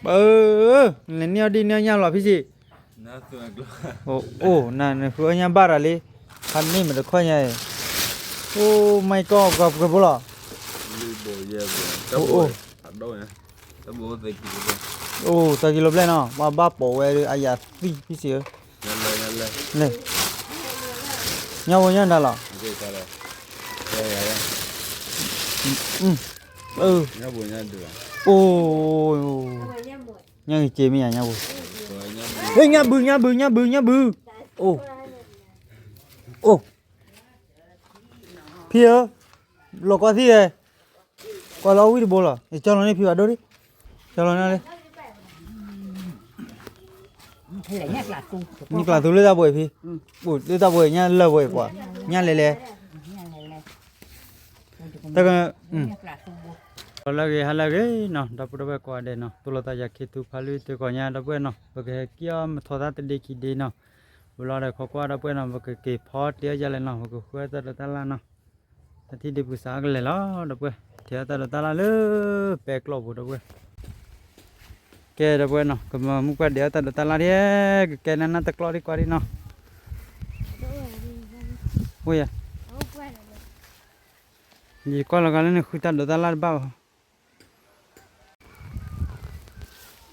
အၢ, နလဲၤန့ၢ်အီၣ်ဒံၣ်န့ၢ်အီၣ်ညၣ်လီၤဖံစံး, အိၣ် နဃုအီၣ်ညၣ်ဘၣ်တၢ်လံ, ဖးန့ၢ်မ့ၢ်တခီညါအံၤ, အိၣ် မၤကီၢ် ကီၢ်ပှဲၤဘိလီၤ, အိၣ် အိၣ် သၢကံလိဘျဲၣ်နီၤ, ပှၤဘၣ်ပိာ်ဝဲဒီး အယၤသံဖံစံးဧၢ, လဲၤ, ညၣ်ဘိညၣ်ဒၣ်လီၤ, အိၣ် ညၣ်ဂ့ၤစ့မ့ၢ်ယၤညၣ်ဘိ, ညၣ်ဘု ညၣ်ဘု ညၣ်ဘု ညၣ်ဘု, အိၣ် အိၣ်, ဖံဧၢ, လီၤကွၢ်သံၣ်ဝဲ, ကွၢ်လီၤဝံၣ်တဘိလီၤ, ယကၠီလီၤန့ၢ်ဖံဘၣ်ဒိၣ်ဒံး, ကၠီလီၤန့ၢ်လံ, နကျးသူလၢတၢ်ဘှံးဖံ, အိၣ်လၢတၢ်ဘှံးညၣ်လၢဘှံးပှၤ, ညၣ်လဲၤလဲၤ တၢ်က လီၤလၢအဂ့ၤ ဟါလၢအဂ့ၤနီၤ, ဒီပုၢ်ဒီဝဲၢ်ကိးဂၤဒဲးနီၤ, သိၣ်လိသးယၤခံထူဖးလွံၢ်တုၤကိးညါ ဒီပုၢ်ဝဲၢ်နီၤ, ပကဟဲက့ၤအီၣ်မထီၣ်သၣ်တဒ့ခံဒ့နီၤ, ဝံၤလီၤဒီးခိးကွၢ်ဒီပုၢ်ဝဲၢ်နီၤ, ပကက့ၤဖီတ့ၢ်အီၣ်ယၤလဲၣ်နီၤ, ပကဃုအီၣ်တၢ်ဒိးတၢ်လၣ်နီၤ, တၢ်ထံၣ်ဒ့ပူၤစးအကလဲာ်လီၤ ဒီပုၢ်ဝဲၢ်, ထံၣ်အီၣ်တၢ်ဒိးတၢ်လၣ်လၢပဲကျိာ်ပူၤ ဒီပုၢ်ဝဲၢ်, ကဲဒီပုၢ်ဝဲၢ်နီၤ, ကမၤမုၢ်ပှၢ်ဒဲးအီၣ်တၢ်ဒိးတၢ်လၣ်ဒဲး, ကကဲနၢ်နၢ်တကျီၢ်ဒံးကွၢ်ဒံးနီၤ, အိၣ်ယၤ, ယကွၢ်လီၤဂာ်လၢနဃုတၢ်ဒိးတၢ်လၣ်တဘၣ်ဘၣ်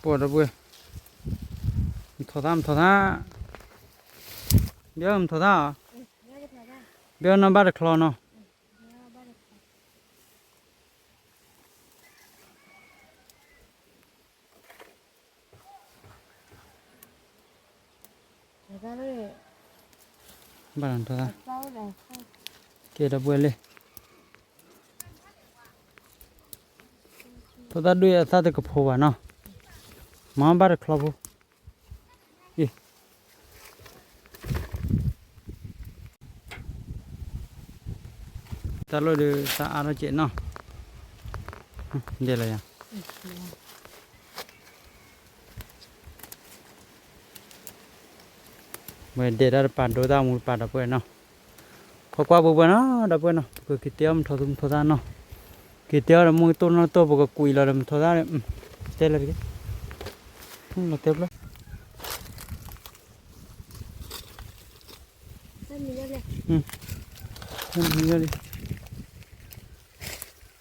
ပှၤဒီပုၢ်ဝဲၢ်, မထီၣ်သၣ် မထီၣ်သၣ်, ဘၣ်မထီၣ်သၣ်ဧါ, ဘၣ်နီၢ်ဘၣ်တချီနီၤ, ဘၣ်နီၢ်ထီၣ်သၣ်, ကဲဒီပုၢ်ဝဲၢ်လံ ထီၣ်သၣ်ဒိၣ်အသၣ်တကဖိဘၣ်နီၤ, မၤဘၣ်တချီဖိ, အံၤ, တၢ်လိၣ်ဒီးသၣ်အါထီၣ်ကဲးနီၤ, ဒဲလီၤယၤ ဝဲဒဲးတၢ်တပၤဒိတၢ်မူတပၤဒီပုၢ်ဝဲၢ်နီၤ, ခိးကွၢ်ပှဲၤပှဲၤနီၤ ဒီပုၢ်ဝဲၢ်နီၤ, ပကက့ၤတဲအီၣ်မထီၣ်သူမထီၣ်သၣ်နီၤ, က့ၤတဲအီၣ်ဒီးမူကတိၢ်နီၢ်တိၢ် ပကကွံာ်လီၤဒီးမထီၣ်သၣ်, တဲလၢတက့ၢ်, လီၤတဲဖျၢၣ်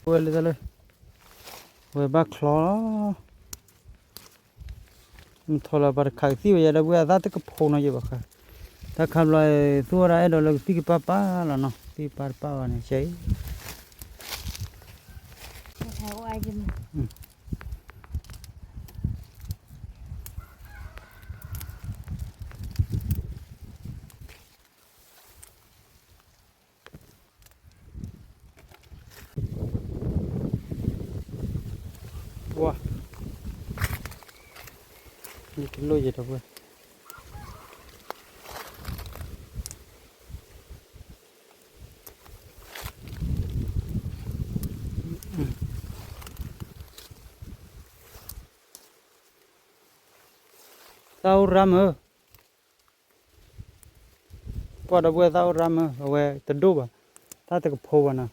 ဝဲလၢတၢ်လၢ ဝဲဘၣ်ချီလီၤ, မထီၣ်လၢပှၤတခးကသံၣ်ဝဲယၤ ဒီပုၢ်ဝဲၢ်အသၣ်တကဖိနီၤယဘၣ်ဃး, တၢ်ခါဘျီ သူဝဲဒၣ်အဲၣ်ဒိးလၢကသံၣ်ကပၢ်ပၢ်လီၤနီၤ, သံၣ်ကပၢ်တပၢ်ဘၣ်န့ၣ် ကဲအံၤ ဝါ, ယကလိၣ်ယဒီပုၢ်ဝဲၢ်, သၣ်အိၣ်ရၢ်မး, ကွၢ်ဒီပုၢ်ဝဲၢ်သၣ်အိၣ်ရၢ်မး, အဝဲတဒိၣ်ဘၣ်, သၣ်တကဖိဘၣ်နီၤ.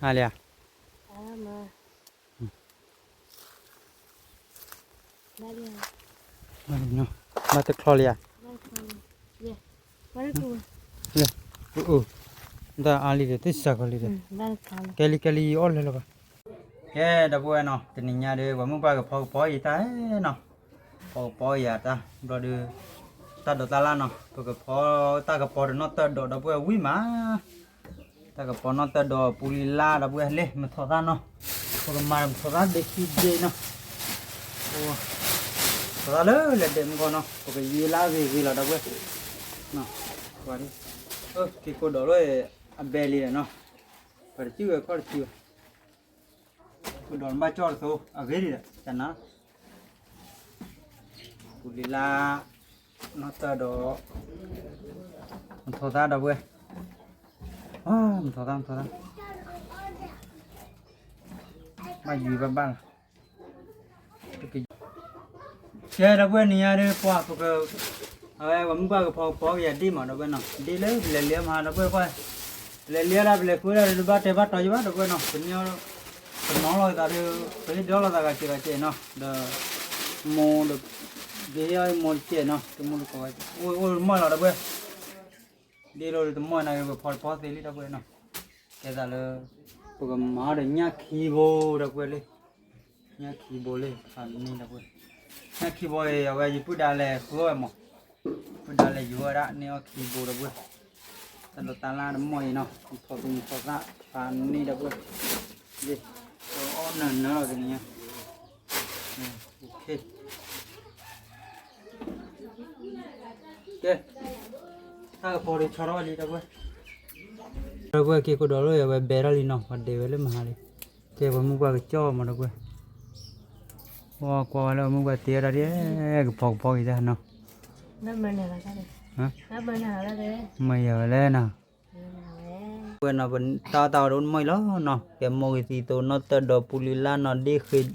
အါလံဧါ, ဘၣ်တချီလံဧါ, အၢ, တၢ်အါလံဒီး သ့ၣ်စှၤကီးလံဒီး, ကဲလံကဲလံ ယအီၣ်လၢလီၤဘၣ်. ကဲ ဒီပုၢ်ဝဲၢ်နီၤ, တနံၤညါဒီး ပှၤမုၢ်ပှၢ်ကဖီကဖီအံၤတၢ်နီၤ, ဖီကဖီအံၤအတၢ်ဘျီဒီး တၢ်ဒိးတၢ်လၣ်နီၤ, ပကဖီတၢ်ကပီၤဒီးနီၢ်တၢၢ်ဒီး ဒီပုၢ်ဝဲၢ်ဝံၤမး တၢ်ကပီၤနီၢ်တၢၢ်ဒီးပူၤလံလါ ဒီပုၢ်ဝဲၢ်လၢမထီၣ်သၣ်နီၤ, ပကမၤမထီၣ်သၣ်ဒ့ခံဒ့နီၤ, ထီၣ်သၣ်လၢလဲၤဒဲးမုၢ်ဂီၤနီၤ, ပကယံာ်လါဂ့ၤဂ့ၤလီၤ ဒီပုၢ်ဝဲၢ်, က့ၤကိးဒီးလၢအဘဲလံနီၤ, ပှၤတစုဝဲခီၣ်တစုဝဲ ပဒီးနဘၣ်ကၠီၣ်တသိး အဂ့ၢ်ဒ်လဲၣ် တနၤ, ပူၤလံလါ နီၢ်တၢၢ်ဒီး မထီၣ်သၣ်ဒီပုၢ်ဝဲၢ်, မထီၣ်သၣ် မထီၣ်သၣ်, ဘၣ်ယံၤဘၣ်ဘၣ်လီၤ, ကဲ ဒီပုၢ်ဝဲၢ် နံၤညါဒီး ပှၤပက အဝဲပှၤမုၣ်ပှၢ်ကဖီကဖီကယၤဒ့ၣ်မး ဒီပုၢ်ဝဲၢ်နီၤ, ဒ့ၣ်လၢပလဲၤလံမး ဒီပုၢ်ဝဲၢ်, ပလဲၤလံဒၣ် ပလဲၤဃုဒၣ်ဒီး တဘၣ်တဲဘၣ်တီၤယဘၣ် ဒီပုၢ်ဝဲၢ်နီၤ, ပန့ၢ်အီၤ ပနီၤလီၤသးဒီး ပဟ့ၣ်ဒီးလိာ်သးဂၤစဲးဂၤစဲးနီၤ, ဒီး မိၢ်ဒီး ကဟ့ၣ်အီၤမိၢ်တစဲးနီၤ, တမိၢ်တကိးဝဲ အိၣ်အိၣ်တမီၢ်လီၤ ဒီပုၢ်ဝဲၢ်, ဒ့ၣ်လိာ်တမီၢ်နၤဂ့ၤ ပဖီတဖီသ့လံ ဒီပုၢ်ဝဲၢ်နီၤ, ကဲသးလၢ ပကမၤဒီးညၣ်ခံဘိ ဒီပုၢ်ဝဲၢ်လံ ညၣ်ခံဘိလံ ဖးန့ၢ်ဒီပုၢ်ဝဲၢ်, ညၣ်ခံဘိအံၤ အဝဲယပုၢ်ဒါလဲၤဃုအီၣ်ဝဲမး, ပုၢ်ဒါလဲၤယူၤဝဲဒၣ်န့ၢ်အီၣ်ခံဘိဒီပုၢ်ဝဲၢ်, တၢ်ဒိးတၢ်လၢ်တမီၢ်အံၤနီၤ မထီၣ်သူၣ်မထီၣ်သးဖးန့ၢ်ဒီပုၢ်ဝဲၢ်, လံ အီၣ်နၢၤနၢၤလီၤကန့ၣ်ညါ, ကဲ တၢ်ကဖီဒီးဆီထီၣ်ဝဲလံ ဒီပုၢ်ဝဲၢ်, ဒီပုၢ်ဝဲၢ် က့ၤကိးဒီးလၢအဝဲဘဲထီၣ်လံနီၤ ပှၤဒဲးဝဲလၢမဟါလံ, ကဲ ပှၤမုၣ်ပှၢ်ကစီၣ်မး ဒီပုၢ်ဝဲၢ်, ကွၢ်ကွၢ်ဝဲလၢမုၣ်ပှၢ်တ့ဝဲဒၣ်ဒ် ကဖီကဖီက့ၤတၢ်နီၤ, မ့ၢ်ယၤဝဲလဲၣ်နီၤ, ပဝဲနီၤ ပတၢ်အီၣ်တၢ်အီဒိၣ်တမီၢ်အံၤလီၤနီၤ, ကဲမိၢ်ဂ့ၤသံသိနီၣ်တၢၢ်ဒီးပူၤလံလၢ်နီၤ ဒ့ၣ်ဃ့,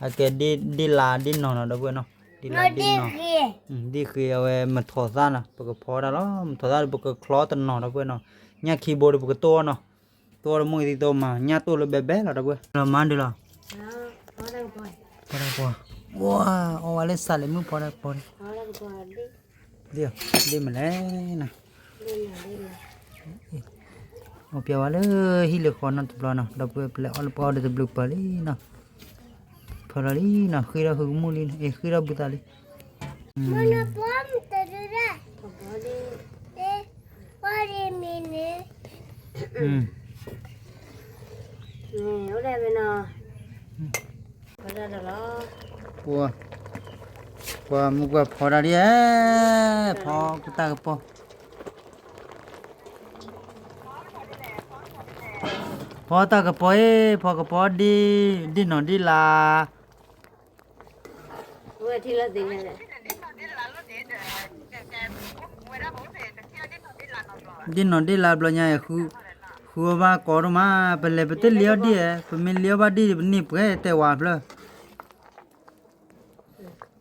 အကဲဒ့ၣ်လါဒ့ၣ်နီၤနီၤ ဒီပုၢ်ဝဲၢ်နီၤ, ဒ့ၣ်လါဒ့ၣ်နီၤ, ဒ့ၣ်ဃ့အဝဲမထီၣ်သၣ်နီၤ ပကဖီဒၣ်လီၤ မထီၣ်သၣ်ဒီးပကချီတနီၤ ဒီပုၢ်ဝဲၢ်နီၤ, ညၣ်ခံဘိဒီးပကတိၢ်အီၣ်နီၤ, တိၢ်အီၣ်ဒီးမိၢ်ဂ့ၤသံသိမး ညၣ်တိၢ်လၢဘဲဘဲလီၤ ဒီပုၢ်ဝဲၢ်, လီၤမၤဒုးလီၤ ပှၤ အီၣ်ဝဲလၢစးလ့ၣ်မုၣ်ဖီတၢ်ကပီၤန့ၣ်, ဒ့ၣ်မလဲၣ်နီၤ, အီၣ်ပျဲဝဲလၢဟံၣ်လၢဃီနီတဘျီနီၤ ဒီပုၢ်ဝဲၢ် ပလဲၤအီၣ်လၢပှၤအီၣ်ဒီးတဘျုးပၢၤလံနီၤ, ဖၢလီၤလံနီၤ ဃ့ထီၣ်ဟုကမူၣ်လံ အ့ၣ်ဃ့ထီၣ်ဘုသးလံ, ပှၤမုၢ်ပှၢ်ဖီတၢ်ဒ်, ဖီကတၢ်ကပီၤ, ဖီတၢ်ကပီၤအံၤ ဖီကပီၤဒ့ၣ်, ဒ့ၣ်နီၤဒ့ၣ်လါ ဒ့ၣ်နီၤဒ့ၣ်လါဘျီညါအံၤ, ဃုအီၣ်ဘၣ်ကိးဒိၣ်မး, ပလဲၤပတလ့ၤအီၣ်ဒံၣ်ဧါ, ပမ့ၢ်လ့ၤအီၣ်ဘၣ်ဒံၣ်ဒီး ပန့ၢ်ပှဲၤတဲဝဲဖျၢၣ်,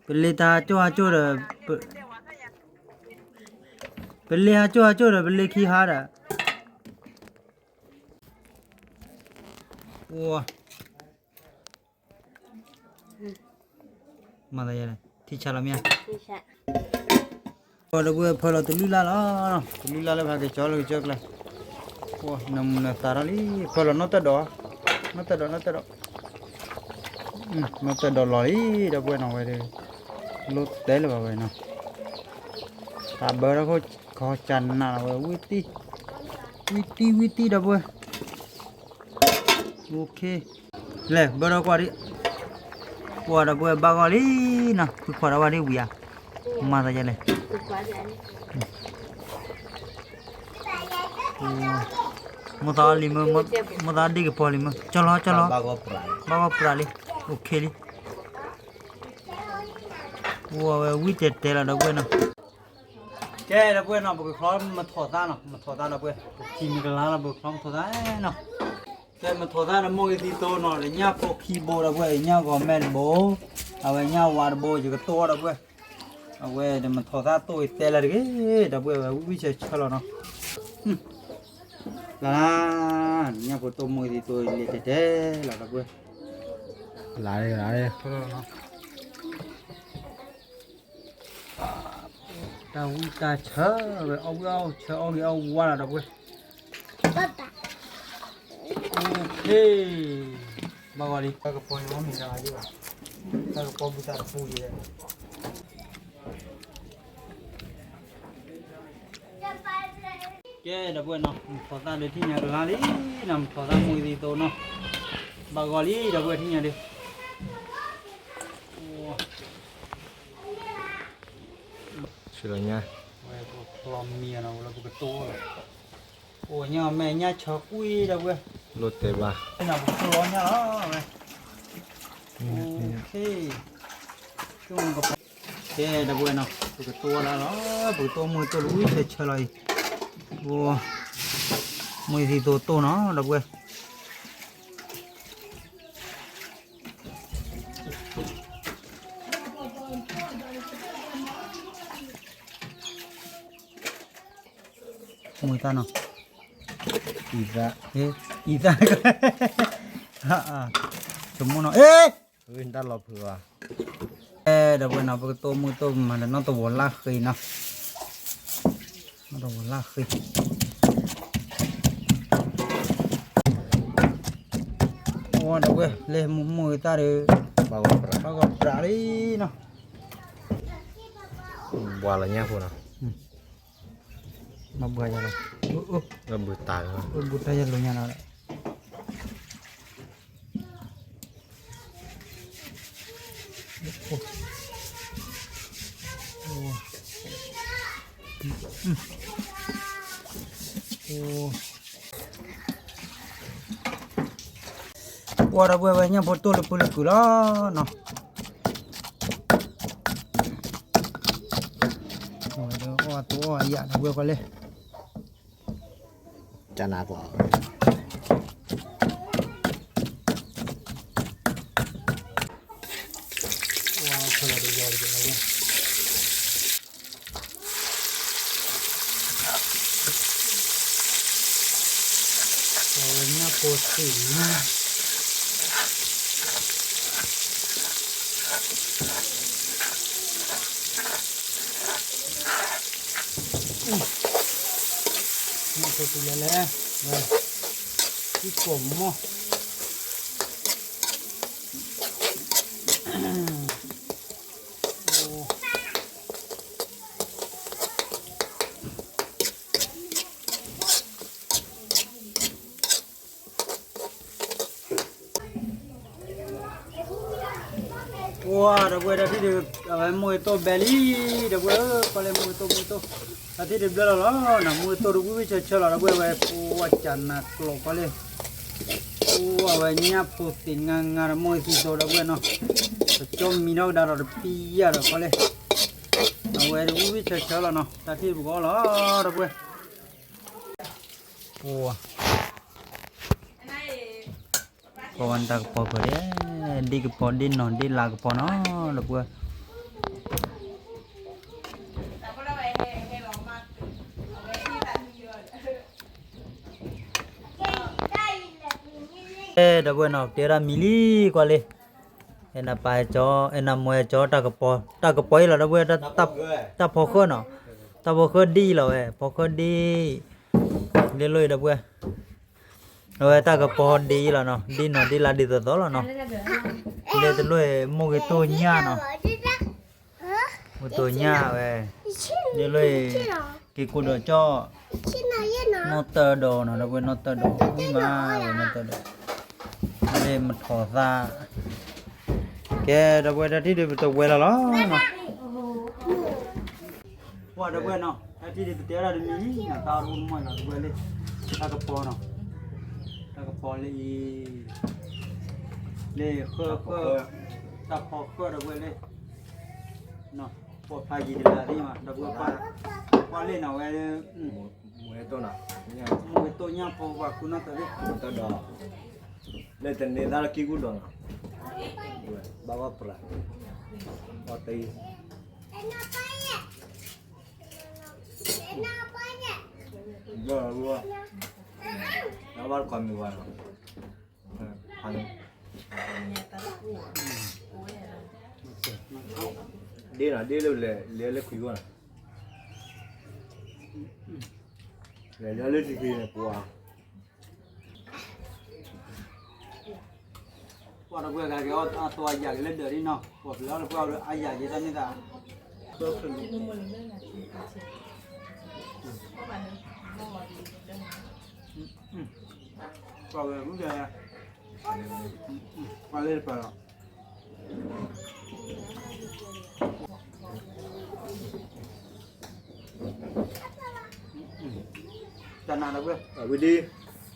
ပလ့ၤတၢ်ကၠိၣ်ဟးကၠိၣ်ဒီး, ပလ့ၤဟးကၠိၣ်ဟးကၠိၣ်ဒီး ပလ့ၤခံဟါဒီး, အိၣ် မၤသးယဲလဲၣ် ထံဆးလီၤမ့ၢ်ဧါ, ဒီပုၢ်ဝဲၢ်ဖၢလီၤတလုၢ်လၢ်လီၤ, တလုၢ်လၢ်လၢဖးက့ၤကၠီလၢကစၢၢ်ကျါ, နမုၢ်နသးထီၣ်လံ, ဖၢလီၤနီၣ်တၢ်ဒိး, နီၣ်တၢ်ဒိး နီၣ်တၢ်ဒိး, နီၣ်တၢ်ဒိးလီၤလံ, ဒီပုၢ်ဝဲၢ်နီၤဝဲဒီး, လိၣ်တဲလၢၤဘၣ်ဝဲနီၤ, တၢ်ဘၢထီၣ်ခိၣ်ခီကနးလီၤဝဲ ဝံၣ်တံၢ်, ဝံၣ်တံၢ် ဝံၣ်တံၢ် ဒီပုၢ်ဝဲၢ် လဲၤဘၢထီၣ်ကွၢ်ဒံး, ကွၢ်ဒီပုၢ်ဝဲၢ်ဘၣ်ဂီၢ်လံနီၤ, ဖုခွါထီၣ်ဝဲဒံးဝံၤဧါ, မၤသးယဲလဲၣ်, မိၢ်သးလံမ့ၢ်, မိၢ်သးဒ့ၣ်ကပီၤလံမ့ၢ်, ကၠီလီၤ ကၠီလီၤ, ဘၣ်ဂီၢ်ပြးလံ, အိၣ်ခ့လံ, အိၣ်ဝဲဝံၣ်တဲာ်တဲာ်လီၤ ဒီပုၢ်ဝဲၢ်နီၤ ကဲ ဒီပုၢ်ဝဲၢ်နီၤ ပကချီမထီၣ်သၣ်နီၤ မထီၣ်သၣ်ဒီပုၢ်ဝဲၢ် ပထံၣ်မုၢ်ကလါလီၤ ပကချီမထီၣ်သၣ်နီၤ ကဲမထီၣ်သၣ်ဒီးမိၢ်ဂ့ၤသံသိနီၤ ဒီးညၣ်ဖိခံဘိဒီပုၢ်ဝဲၢ် ညၣ်ဂီၤမဲၢ်တဘိ အဝဲညၣ်ဝါတဘိ ယကတိၢ်ဒီပုၢ်ဝဲၢ် အဝဲဒီးမထီၣ်သၣ်တိၢ်အံၤတဲလၢတဂ့ၤ ဒီပုၢ်ဝဲၢ်ဝဲဝံၣ်ဆၢဆၢလီၤနီၤ လၢ ညၣ်ဖိတိၢ်မိၢ်ဂ့ၤသံသိလံတဲတဲလီၤဒီပုၢ်ဝဲၢ် လၢ တၢ်ဝံၣ်တၢ်ဆၢဝဲ အီၣ်ဝံၣ်အီၣ်ဆၢ အီၣ်ဂ့ၤအီၣ်ဝါလီၤ ဒီပုၢ်ဝဲၢ် ဘၣ်ဂီၤလံ တၢ်ကပီၤယမ့ၢ်တဂၤဒံးဘၣ် တၢ်ကပီၤဘုသးတပူၤယဲ ကဲ ဒီပုၢ်ဝဲၢ်နီၤ မထီၣ်သၣ်ဒီးထံၣ်ညါကလါလံနီၤ မထီၣ်သၣ်မိၢ်ဂ့ၤသံသိနီၤ ဘၣ်ဂီၤလံ ဒီပုၢ်ဝဲၢ်ထံၣ်ညါဒီး ဆူညါ ဝဲပကဖျီမံၤနီၤ ဝဲလၢပကတိၢ်လီၤ အိၣ်ညါမဲာ်ညါဆၢကွံာ်ဒီပုၢ်ဝဲၢ် လိၣ်တဲဘၣ် ပကဖျီညါလီၤဝဲ ကဲ ဒီပုၢ်ဝဲၢ်နီၤ ပကတိၢ်လၢလီၤ ပကတိၢ်မိၢ်တိၢ်လၢဝံၣ်ဆၢဆၢလီၤအံၤ မိၢ်ဂ့ၤသံသိတိၢ်နီၤ ဒီပုၢ်ဝဲၢ် မုၢ်သၣ်နီၤ, အံသၣ်, အံသၣ်, ဆိကမိၣ်နီၤ, အ့, တၢ်လီၤဖုးဘၣ်, ဒီပုၢ်ဝဲၢ်နီၤ ပကတိၢ်မုၢ်တိၢ်မၤဒီးနီၢ်တဝီၤလၢ်ဃ့နီၤ, နီၢ်တဝီၤလၢ်ဃ့ ဒီပုၢ်ဝဲၢ် လၢမုၢ်မုၢ်သၣ်ဒီး ဘၣ်ဂီၤပြးလံနီၤ, ဘှါလီၤညၣ်ဖိနီၤ, ဘှါယၤလီၤ, ဘုတၢ်လီၤ, ဘုတၢ်ယၤလီၤညါနီၤ, ပှၤဒီပုၢ်ဝဲၢ် ညၣ်ဖိတိၢ်လၢပူၤလၢကုာ်လီၤနီၤ, အီၣ်တအီၣ်အယၣ်ဒီပုၢ်ဝဲၢ်ကွၢ်လၢ ကနၣ်ကွၢ် ဝဲညၣ်ဖိသ့ၣ်နီၤ, ညၣ်ဖိတုၤလဲၣ်လဲၣ်, ဝဲ သံကိးမီၢ် ပှၤဒီပုၢ်ဝဲၢ် တၢ်ထံၣ်ဒီး အဝဲမုၢ်ဂ့ၤတိၢ်ဘဲလံ, ဒီပုၢ်ဝဲၢ် ပှၤလၢမုၢ်ဂ့ၤတိၢ် မုၢ်ဂ့ၤတိၢ်, တၢ်ထံၣ်တဘျၢလီၤလီၤနီၤ, မုၢ်ဂ့ၤတိၢ်တဝံၣ်ဝံၣ်ဆၢဆၢလီၤ ဒီပုၢ်ဝဲၢ်, ပှၤကနၣ်ကျိာ်ကွၢ်လၢ ပှၤဝဲညၣ်ဖိသ့ၣ်နါနါဒီး မုၢ်ဂ့ၤသံသိဒီပုၢ်ဝဲၢ်နီၤ, ပကၠီမံၤထီၣ်ကဒါဒီးတပံယၢ်ဒီးကွၢ်လၢ အဝဲတဝံၣ်ဝံၣ်ဆၢဆၢလီၤနီၤ, တၢ်ထံၣ်ပကီၢ်လီၤ ဒီပုၢ်ဝဲၢ် ပဝဲတၢ်ကပီၤကီၢ်ဒဲး, ဒ့ၣ်ကပီၤ ဒ့ၣ်နီၢ်ဒ့ၣ်လါကပီၤနီၤ ဒီပုၢ်ဝဲၢ်, ဒီပုၢ်ဝဲၢ်နီၤ တဲဒၣ်မံၤလံကွၢ်လံ, အဲနပၢ်ကၠီ အဲနမိၢ်ကၠီ တၢ်ကပီၤ တၢ်ကပီၤအံၤလီၤ ဒီပုၢ်ဝဲၢ်, တၢ်ဖီဃၢနီၤ, တၢ်ဖီဃၢဒ့ၣ်အံၤလီၤဝဲ ဖီဃၢဒ့ၣ် လ့လိၣ်အံၤ ဒီပုၢ်ဝဲၢ် အဝဲတၢ်ကပီၤဒ့ၣ်အံၤလီၤနီၤ, ဒ့ၣ်နီၢ်ဒ့ၣ်လါဒ်သိးသိးလီၤနီၤ, လ့တလိၣ် မုၢ်ဂ့ၤတိၢ်ညၣ်နီၤ, မုၢ်ဂ့ၤတိၢ်ညၣ်ဝဲ, လ့လိၣ် က့ၤကိးဒီးကၠီ နီၢ်တၢ်ဒီးနီၤ ဒီပုၢ်ဝဲၢ် နီၢ်တၢ်ဒီး ဝံၣ်မးဝဲ နီၢ်တၢ်ဒီး လၢမထီၣ်သၣ်, ကဲ ဒီပုၢ်ဝဲၢ် တၢ်ထံၣ်ဒုး ပတဝဲလီၤလီၤ, ပှၤဒီပုၢ်ဝဲၢ်နီၤ တၢ်ထံၣ်ဒုး ပတဲဒၣ်တမံၤလံနီၤ, တၢ်အိၣ်တအိၣ်တမီၢ်နီၤ ဒီပုၢ်ဝဲၢ်လၢ တၢ်ကပီၤနီၤ, တၢ်ကပီၤလၢအံၤ လၢဃၢဃၢ တၢ်ဖီဃၢ ဒီပုၢ်ဝဲၢ်လၢ ပိာ်ဖးယံၤတလၢသ့ၣ်မး ဒီပုၢ်ဝဲၢ် ကွၢ်လ့ၣ်နီၤဝဲ မုၢ်ဂ့ၤတိၢ်ညၣ်ဖိပှၤဃုနီၢ်တၢ်လၢ တၢ်ဒီး လၢတန့ၤသးလၢကံၢ်ကူၣ်ဒီးနီၤ, ဘၣ်ဝဲပြး အီၣ်တ့ ဘၣ်ဝဲ ဘၣ်ဝဲတခီမံၤဝဲနီၤ, ဒ့နီၤ ဒ့လၢလဲၤလဲၤလၢခွံဂီၢ်နီၤ, လဲၤလဲၤလၢတဂ့ၤန့ၣ်ပှၤ ပှၤဒီပုၢ်ဝဲၢ်ဂၤက့ၤအီၣ်အသီအယၢ်က့ၤလၢဒၢးဒ်နီၤ, ပှၤပျဲအီၣ်လၢပှၤအီၣ်လၢအယၢ်က့ၤတၢ်န့ၣ်သး, ပှၤဝဲမုၢ်ဂၤ, ပှၤလၢတပၤလီၤ. တၢ်နးလီၤဝဲ, ဝံၤလံ,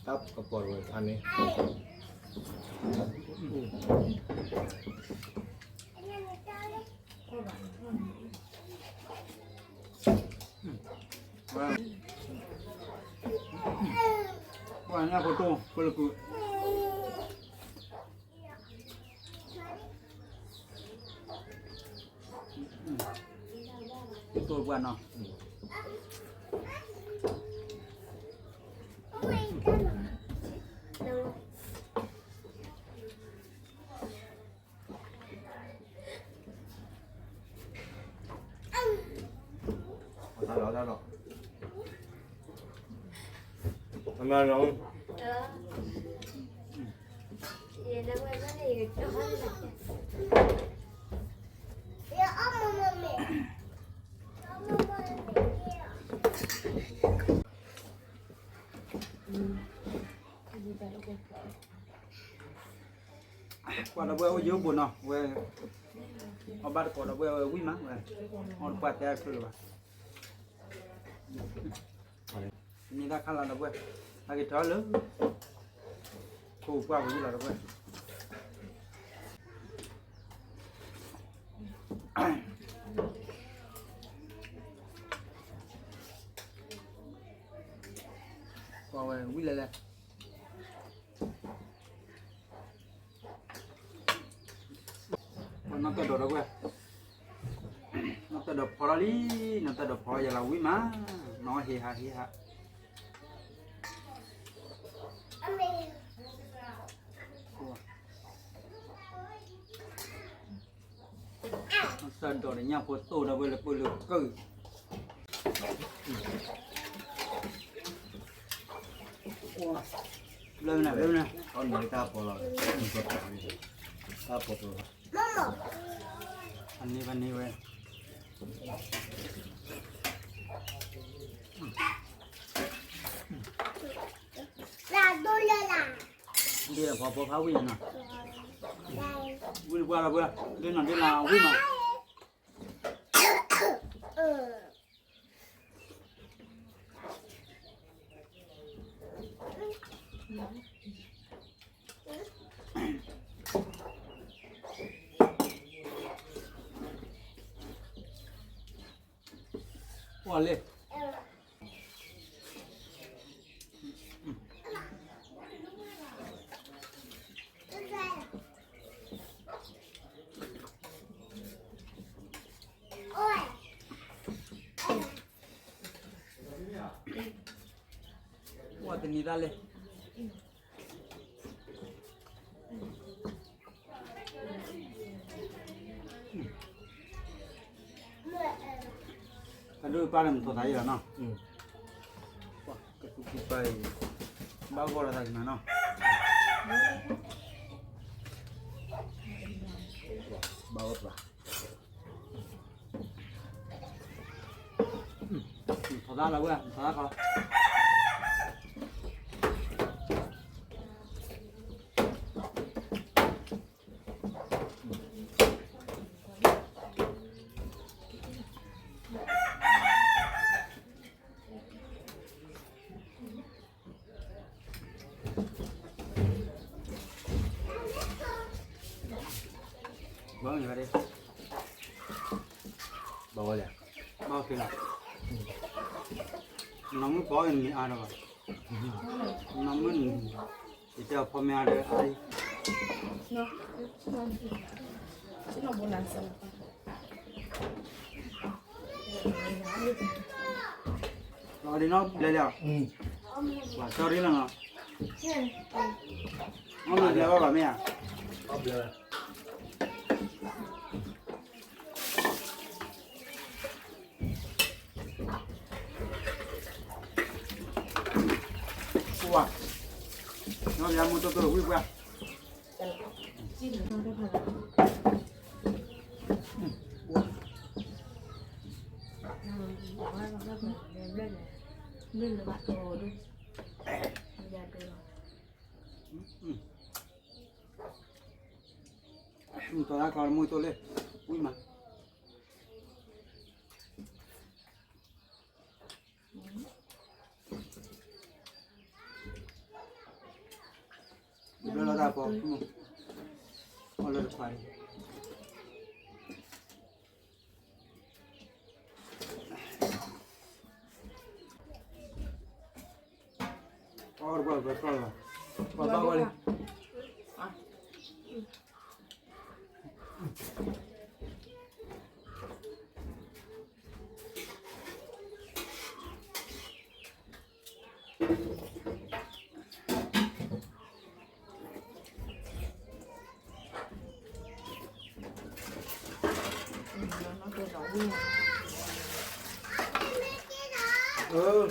တၢ်ကပီၤဝဲဖးန့ၣ်, ပှၤညၣ်ဖိတိၢ်ဖိလၢကုၢ် တိၢ်ပှၢ်နီၤ, တၢ်လီၤ တၢ်လီၤ အမၤလီၤ ကွၢ်ဒီပုၢ်ဝဲၢ်အိၣ်ယိာ်ဘိနီၤ ဝဲ အီၣ်ဘၣ်တကိးဒီပုၢ်ဝဲၢ်ဝံၣ်မးဝဲ အီၣ်တပှၢ်တဲအချုးလၢၤဘၣ် န့ၢ်တၢ်ခါလီၤဒီပုၢ်ဝဲၢ် ဟဲက့ၤထီၣ်လၢ ခိၣ်ပှၢ်ပူၤလီၤဒီပုၢ်ဝဲၢ် ကွၢ်ဝဲဝံၣ်လဲၣ်လဲၣ် နီၢ်တၢ်ဒိးဒီပုၢ်ဝဲၢ် နီၢ်တၢ်ဒိးဖီလီၤလံ နီၢ်တၢ်ဒိးဖီယလီၤဝံၣ်မး နီၢ်ဟ့ဟးဟ့ဟး နီၢ်တၢ်ဒိးဒီးညၣ်ဖိသိၣ်ဒီပုၢ်ဝဲၢ်လၢပၢၢ်လၢကၢၢ် ဘျၢမနုၤ ဘျၢမနုၤ တၢ်ဖီလီၤ တၢ်ဖီလီၤ အန့ၢ်ဘၣ်န့ၢ်ဝဲ ဒ်လၢပှၤပိာ်ဖးဝံၣ်နီၤ ဝံၣ်တပှၢ်လီၤပှၢ် ဒ်နီၤဒ်လၢဝံၣ်နီၤ ပှၤလဲၣ် ပှၤတနံၤတၢ်လဲၣ် ကဒိၣ်ပၢ်လၢမထီသးအံၤလီၤနီၤ ကဒိၣ်ပၢ်အံၤ ဘၣ်ဂီၢ်လီၤသးကနၤနီၤ ဘၣ်ဂီၢ်ပၢ် ထီသးလီၤဝဲ ထီသးခီ ဘၣ်မနုၤဘၣ်ဒ့ ဘၣ်ဝဲလဲၣ် ဘၣ်ဝဲက့ၤလီၤ နီၢ်မုၣ်ပီအံၤနမ့ၢ်အါဒီးဘၣ် နီၢ်မုၣ်န့ၣ် ယတဲအီၤဖီမ့ၢ်အါဒီးအါအံၤ လီၤဒ်နီၢ်ဘျဲလဲၣ် ပှၤဆီရ့လီၤနီၤ အီၣ်မ့ၢ်ဘျဲဘၣ်ဘၣ်မ့ၢ်ဧါ ပှၤ နီၢ်ဘျဲမူတိၢ်တိၢ်ဝံၣ်ပှၢ် မုၢ်သီတၢ်ကီမုၢ်သိလ့ၣ် ဝံၣ်မး ဘျီလီၤတၢ်ပီ အီၣ်လၢတခွါအံၤ အီၣ်တပှၢ်ပှၢ်ထီၣ်လီၤ ပှၤဘၣ်ဝဲလံ ပှၤ ဝံၣ် အ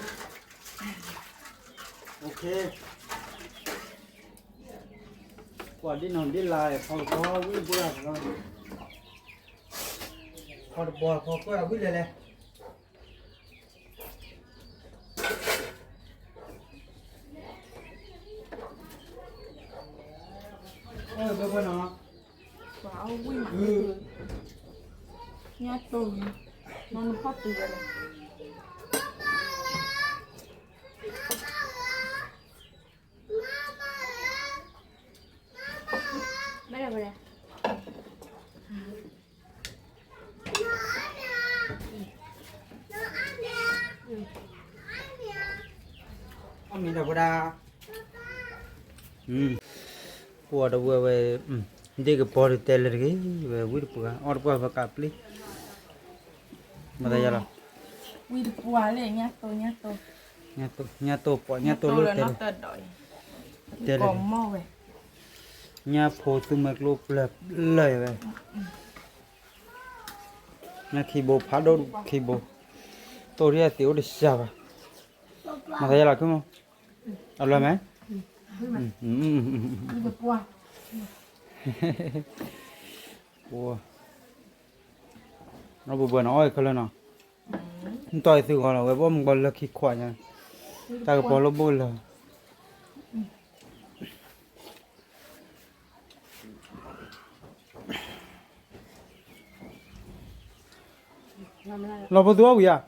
OK ကွၢ်ဒ်နီၢ်ဒ်လါ ဖီကပီၤဝံၣ်တပှၢ် ဖီတပီၤဖီကွၢ်ဝံၣ်လဲၣ်လဲၣ် အိၣ်ဘၣ်ဘၣ်နီၤ ပှၤအဝံၣ် ညါတိၢ် နီၢ်နဖီၣ်ပူၤဝဲလီၤ ဘၣ်လဲၣ်ဘၣ်လဲၣ် အီၣ်မ့ၤဒီးဝဲဒၣ် ပှၤတဝဲဝဲ ဒ့ၣ်ကပီၤတတဲလၢတဂ့ၤ ဝဲဝံၣ်တပှၢ် အီၣ်တပှၢ်ဖီကးပျံၤ မတၤယၤလီၤ ဝံၣ်တပှၢ်လၢ ညါတိၢ် ညါတိၢ် ညါတိၢ်ပှၤ ညါတိၢ်လၢတဲလၢ တဲလၢ ညါဖိသူမဲာ်ကျိပျၢၤပျၢၤဝဲ ညါခံဘိဖးဒိၣ်ခံဘိ တိၢ်ဒ်အသံးအိၣ်တစှၤဘၣ် မတၤယၤလီၤ ခုမီၢ် အဘျီမဲ ပှၤဘၣ်ဘၣ်နီၤ အီၣ်အံၤခဲလၢာ်နီၤ နတီၢ်အံၤသုဂီၤလီၤ ဝဲဘၣ်မုၢ်ကီၢ်လၢခံခွးညါ တၢ်ကပီၤလၢဘိၣ်လၢ လီၤဖိသူအီၣ်ဝံၤ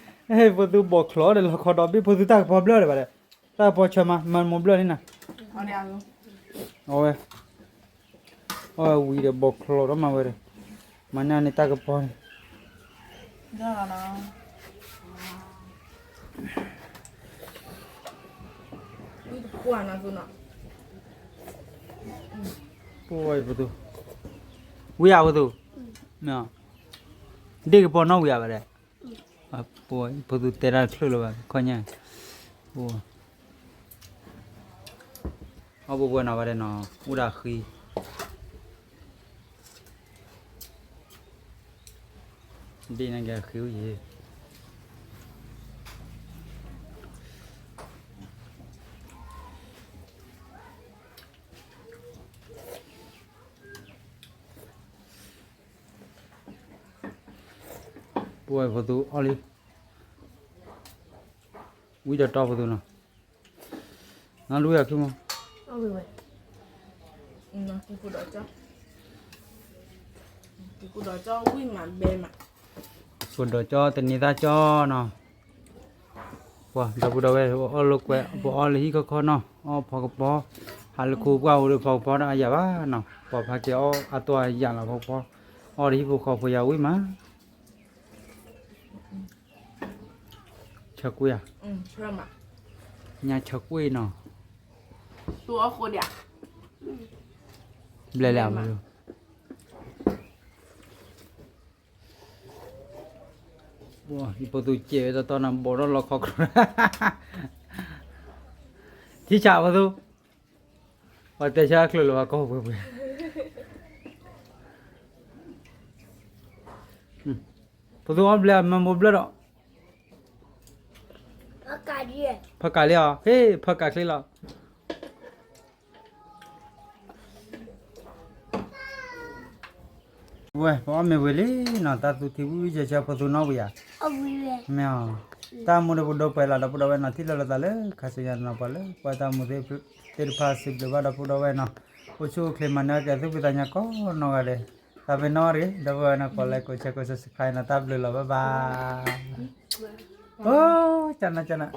ဧါ ဖိသူဘီၣ်ချီဒီးလီၤခီဒီးဘ့ၣ်ဖိသူတၢ်ကပီၤဘျၢၣ်လၢၤဘၣ်ဒီး တၢ်ကပီၤဆၢမၤ မၤမိၢ်ဘျၢၣ်န့ၣ်နၤ အဝဲ အီၣ်ဝံၤဒီးဘီၣ်ချီဒီးမၤဝဲဒီး မၤန့ၢ်န့ၣ်တၢ်ကပီၤန့ၣ် ပဝဲဖိသူ ဝံၤဧါဖိသူ ဒ့ၣ်ကပီၤနီၣ်ဝံၤဧါဘၣ်ဒီး ဖိသူတဲတၢ်တချုးလၢၤဘၣ် ခီညါ အီၣ်ပဝဲနီၤဘၣ်ဒီးနီၤ အိၣ်ဒၣ်ဃံ ဒ်န့ၣ်က့ၤဃံအိၣ်ယံၤ ပဝဲဖိသူအီၣ်လံ ဝံၤဒီးတီဖိသူနီၤ နလူၤယၤခံမီၢ် ကိၢ်ဒီးကၠီတနံၤသၣ်ကၠီနီၤ ပှၤဒီပုၢ်ဒီဝဲၢ် ပအီၣ်လိာ်ကွဲ ပအီၣ်လၢဟံၣ်ခီခီနီၤ အီၣ်ဖီကပီၤ ဟးလၢခိပှၢ်အိၣ်ဒီးဖီကပီၤတၢ်အါယၤဘၣ်နီၤ ပှၤဖးကဲအီၣ်အါတီၢ်အါယၤလီၤဖီကပီၤ အီၣ်ဒီးဟံၣ်ဖိဃီဖိယၤဝံၤမး ဆၢကွံာ်ဧါ ညါဆၢကွံာ်နီၤ ဘျဲၣ်လၢအမုၢ် ယဖိသူစဲးဝဲတီတီနၤ ဘီၣ်ထီၣ်လီခီခီ ထံဆးဖိသူ ပှၤတဲဆါချုးလၢၤဘၣ်ကီၢ်ပှဲၤပှဲၤ ဖိသူအီၣ်ဘျဲၣ်အမၢဘိဘျၢၣ်ဒီး ဖးကးလံအီၤ ဟ့ၣ် ဖးကးချ့လီၤ ဝဲ ပအီၣ်မ့ၤဝံၤလံနီၤ တၢ်သူထံဝံၤဝံၤ ယဆၢဖိသူနီၣ်ဝံၤဧါ မ့ၢ်အီၤ တၢ်မူဒီးပဒိပှဲၤလီၤ ဒီပုၢ်ဒီဝဲၢ်နီၤ ထံၣ်လိာ်လိာ်သးလၢခါဆူညါတနီၤ ပှၤလၢကွၢ်တၢ်မူသ့ၣ်တဖၣ် စံးဘျုးဘၣ်ဒီပုၢ်ဒီဝဲၢ်နီၤ အိၣ်ဆူၣ်အိၣ်ချ့မၤနၢၤက့ၤ သူၣ်ဖှံသးညီကိးနီၢ်ဂၤဒဲး တၢ်ပ့ၤနီၣ်တဂ့ၤ ဒီပုၢ်ဒီဝဲၢ်နီၤ ကိး like ကိး share ကိး subscribe နီၤ တၢ်ဘျုးလီၤ bye bye အိ ကနၣ်ကနၣ်